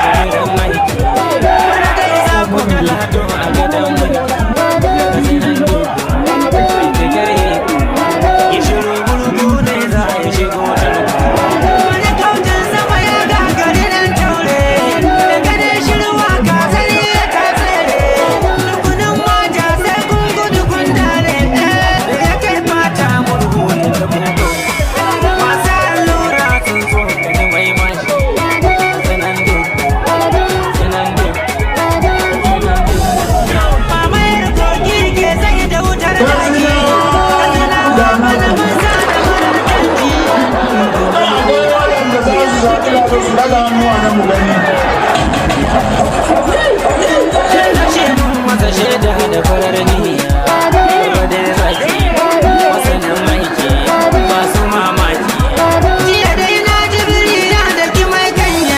Jimirin aiki. Wani dai za ku ga Lado a gadon mulki. Katsinan Dikko, mai gare ya shiru, gurgu ne za ya shigo tarko. Wani kautin sama ya gagari nan taure, da ganin shirwa ka sani ta tsere. Rukunin mata sai kun gudu kun dare, da ya kai fata murhu ya tafi. Masu allura sun so gani mai mashi. Katsinan Dikko, Katsinan Dikko, Katsinan Dikko. Mamayar kogi ke zai da wutar daji. Katsinawa bana mun sa da marar canji. Akwai waɗanda za su zaɓi Lado, su daga hannu a nan mu gani. Kashe mun masa shaida da farar.